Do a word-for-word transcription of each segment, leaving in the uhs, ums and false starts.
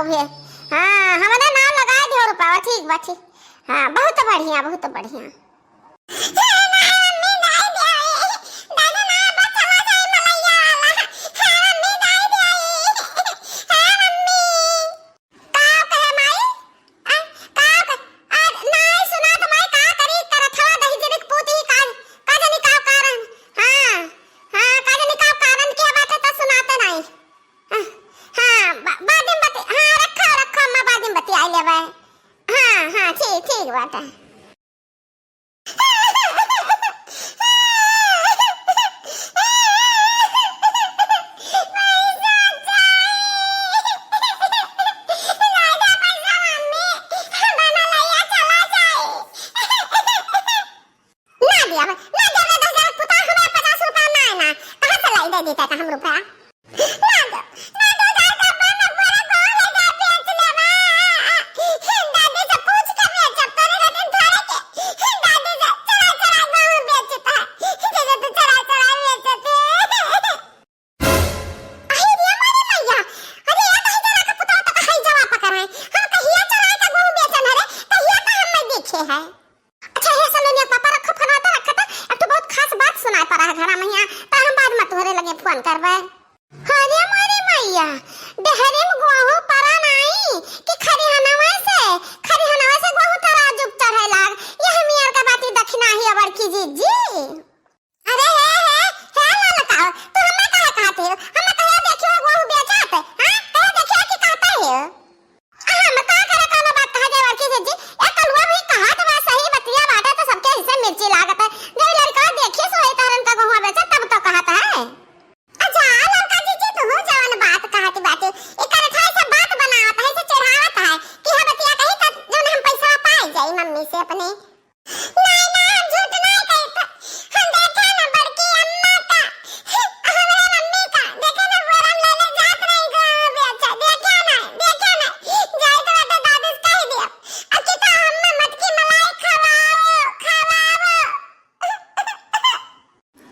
ओहे, हाँ, हमरे नाम लगाए दियो रुपया, ठीक बा, ठीक। हाँ, बहुत बढ़िया, बहुत बढ़िया। का कहे माई? आ, का क-, आ, नाई सुनात माई, का करी, करत हवा दही जनिक पूत ही का, का जनी का कारण। हाँ, हाँ, का जनी का कारण के बाटे त सुनाते नाई। हाँ, हाँ, बा-, बाद में बति-, हाँ, रखो, रखो, अम्मा, बाद में बतियाई लेबे। हाँ, हाँ, ठीक, ठीक बाटे। ना दिया, ना दिया, ना दस हजार पुता, हमरा पचास रुपया ना है ना, कहाँ से लाई दे देता था हम रुपया? ना दो, ना दो, ना दो, ना दो, ना दो, ना दो, बेच लेवा। दादी से पूछ के बेचब, तोरे रहते थोड़े के। दादी से चला, चला, गाँव बेचता है। जैसे तू चला, चला बेचते। अरे रे मोरे मैया, अरे ये कहीं जना का पुतवा तो कहीं जवा पकड़ है। हम कहिया चला के गाँव बेचन है रे, कहिया तो हम नहीं देखे है। अच्छा, हे सलोनिया पापा, रखो फोन, आता रखा था, अब तो बहुत खास बात सुनाए पड़ा है घरा में यहाँ, तो हम बाद में तोहरे लगे फोन करबे। अरे मोरे मैया, डेहरी में गोहूं परा नाई कि खरिहनवा से, खरिहनवा से गोहूं तराजू चढ़े लाग, यह मियर का बाती दक्षिणा ही अबर की जीजी। अरे हे, हे, हे ललका, तू हमें काहे कहते हो? हमें कहे देखियो गोहूं बेचात, हाँ? कहे देखियो कि कहते हो? हम का करे कौनो बात कहे देवर की जीजी? ए कलुआ भी कहा तो बात सही बतिया बाटे तो सबके हिस्से मिर्ची लागत है। जब लड़का देखिए सोई तारन का गोहूं बेचा तब तो कहत है। अच्छा ललका जीजी तू जवन बात कहत बाटे, एकर थाई से बात बनावत है, से चढ़ावत है कि हम बतिया कही त जौन हम पैसा पाई जाई मम्मी से अपने। नाई, नाई, हम झूठ नाई कहित। हम देखे ना बड़की अम्मा का। हमरे मम्मी का। देखे ना बोरम लेले जात रही गाँव बेचा। देखे ना, देखे ना। जाई तो बाटे दादी से कह दिया। अब की तो हम मटकी मलाई खवाओ, खवाओ।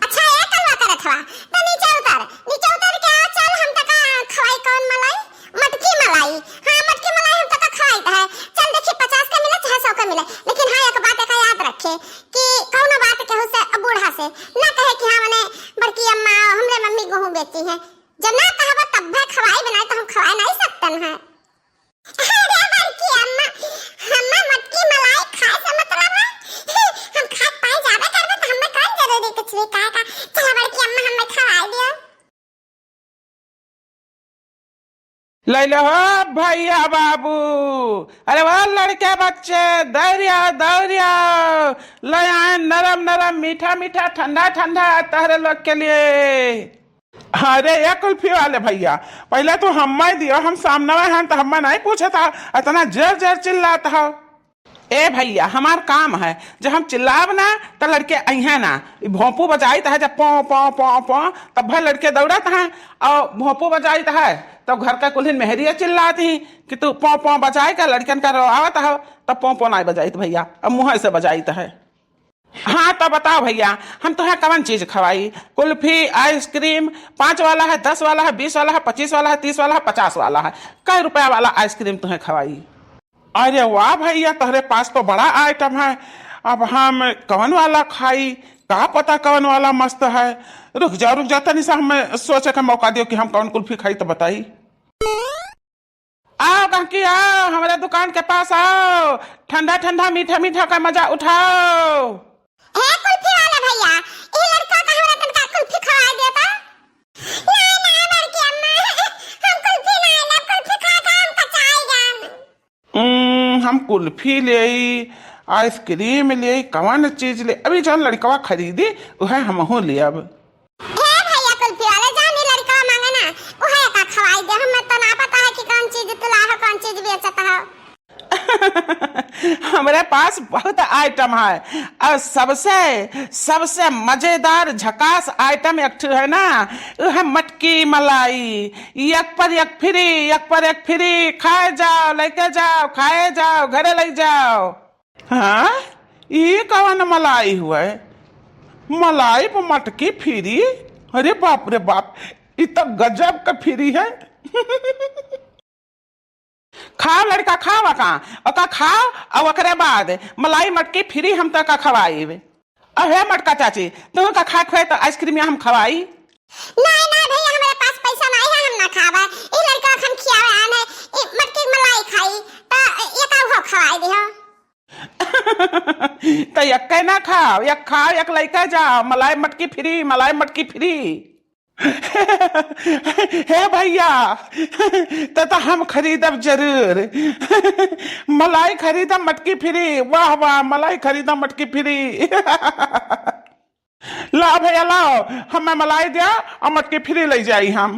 अच्छा, ए कलवा करत हवा, त नीचे उतर, नीचे उतर के आ, चल, हम तका खवाई कौन मलाई? मटकी मलाई। हाँ, मटकी मलाई हम तका खवाई है। चल, देखी, पचास का मिले, चाहे सौ का मिले, लेकिन हाँ, एक बात एक याद रखे कि कौनो बात केहू से, बूढ़ा से, ना कहे कि हाँ, मने बड़की अम्मा, हमरे मम्मी गोहूं बेची हैं। जब ना कहबा, तब भी खवाई बनाए, तो हम खवाए नहीं सकतन है। अरे बड़की अम्मा, हम्मा मटकी मलाई खाए से मतलब है। हम खात पाए जाबे करबे तो हम्मे कौन जरूरी कुछ भी कहे का। चला बड़की अम्मा हम्मे खवाए दियो। ले लो हो भैया बाबू, अरे वाह लड़के बच्चे, दौड़िया दौड़िया, ले आए नरम नरम मीठा मीठा ठंडा ठंडा तहरे लोग के लिए। अरे ए कुल्फी वाले भैया, पहिले तू हम्मे दियो, हम सामने हन त हम्मे नहीं पूछत ह, इतना जोर जोर चिल्लात ह। ए भैया, हमार काम है, जब हम चिल्लाब ना त लड़के अइहें ना। ई भोंपू बजाइत है जब पों पों पों पों, तब भर लड़के दौड़त हैं और भोंपू बजाइत है तब घर का कुल्हिन मेहरिया चिल्लात ही कि तू पों पों बजाए का लड़कन का रोआवत हो, तब पों पों नहीं बजाइत भैया, अब मुँह से बजाइत है। हाँ, तो बताओ भैया, हम तोहे कवन चीज खवाई? कुल्फी, आइसक्रीम, पाँच वाला है, दस वाला है, बीस वाला है, पच्चीस वाला है, तीस वाला है, पचास वाला है, कै रुपया वाला आइसक्रीम तोहे खवाई? अरे वाह भैया, तोहरे पास तो बड़ा आइटम है। अब हम कवन वाला खाई, का पता कवन वाला मस्त है। रुक जाओ, रुक जाओ, तनी सा हमें सोचे का मौका दियो कि हम कवन कुल्फी खाई तो बताई। आओ गहकी आओ, हमरे दुकान के पास आओ, ठंडा ठंडा मीठा मीठा का मजा उठाओ। हे कुल्फी वाला भैया, ई लड़का का हमरा तनका कुल्फी खवाए देता। ना, ना, बड़की अम्मा, हम कुल्फी ना लेब, कुल्फी खा के हम कचाई जान। उम, हम कुल्फी लेई, आइसक्रीम लेई, कवन चीज ले, अभी जौन लड़कवा खरीदी, उहे हमहू लेब। हे भैया कुल्फी वाले, जानी लड़का मांगे ना, उहे का खवाई दे। हमें तो ना पता है कि कौन चीज तू लाहो, कौन चीज बेचत हो। हमरे पास बहुत आइटम है और सबसे, सबसे मजेदार झकास आइटम एक ठो है ना, वो है मटकी मलाई। एक पर एक फ्री, एक पर एक फ्री। खाए जाओ, लेके जाओ, खाए जाओ, घरे ले जाओ। हाँ, ई कवन मलाई हुए? मलाई पर मटकी फ्री? अरे बाप रे बाप, ई तो गजब का फ्री है। खाओ लड़का, खाओ अका, अका खाओ, अउ ओकरे बाद मलाई मटकी free हम तोका खवाइब। अहे मटका चाची, तुहका खाए खुए तो आइसक्रीमिया हम खवाई। नाहीं, नाहीं भइया, हमरे पास पैसा नाहीं है, हम ना खाबे। ई लड़का हम खियावे आन है, ई मटकी मलाई खाई, त एका उहो खवाई दिहो। त यक्के ना खाओ, एक खाओ, एक लइके जाओ, मलाई मटकी free, मलाई मटकी free। हे भइया, त, त हम खरीदब जरूर। मलाई खरीदब मटकी free, वाह, वाह, मलाई खरीदब मटकी free। लाओ भइया, लाओ, हमें मलाई द्या अउ मटकी free लइ जाई हम।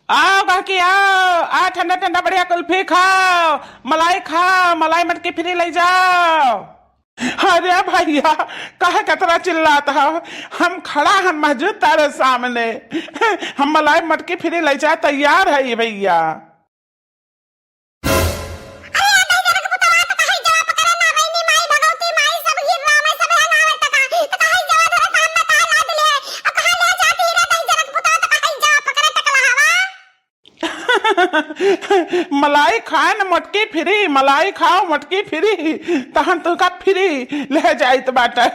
आओ गहकी, आओ, आओ, ठंडा ठंडा बढ़िया कुल्फी खाओ, मलाई खाओ, मलाई मटकी free लइ जाओ। अरे भइया, काहे कतरा चिल्लात हो? हम खड़ा हन मौजूद तारे सामने। हम मलाई मटकी free लइ जाए तैयार है ये भइया। अरे, आ दहिजरा के पुतवा त कहीं जवा पकड़े ना, बहिनी माई, भगवती माई, सब हीर राम है, सब है नाम है, त कहाँ, त कहीं जवा धरे काम में काहे लाद ले, अब कहाँ ले जाती हीरा दहिजरा के पुतवा त कहीं जवा पकड़े टकला हवा। मलाई खाए न मटकी free, मलाई खाओ मटकी free, तहन तुका free ले जाइत बाटे।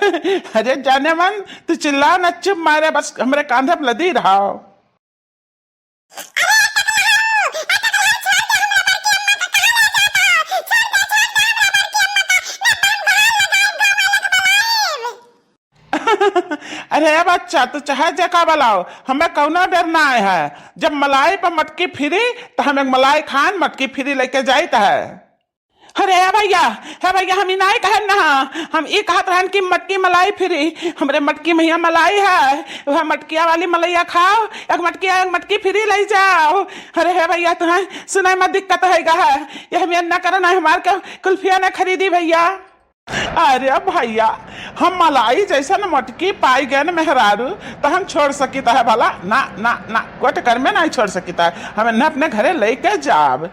अरे जाने मन, तू चिल्ला न, चुप मारे बस हमरे कांधे पे लदी रहो। अरे बच्चा, तू चाहे जेका बलाओ, हमें कउनो डर नाहीं है। जब मलाई पर मटकी free, त हम एक मलाई खान मटकी free लइके जाइत है। अरे हे भइया, हे भइया, हम ई नाहीं कहन ना, हम ई कहत रहन कि मटकी मलाई free, हमरे मटकी में हियाँ मलाई है, वह मटकिया वाली मलइया खाओ, एक मटकिया, एक मटकी free लइ जाओ। अरे हे भइया, तुहैं सुनइ मा दिक्कत होइगा है, यह हम ना करन, हमार के कुल्फिया ना खरीदी भइया। अरे भइया, हम मलाई जइसन मटकी पाइ गएन मेहरारू, त हम छोड़ सकित है भला? ना, ना, ना, कोट कर में नाहीं छोड़ सकित है, हम इन्हें अपने घरे लइके जाब।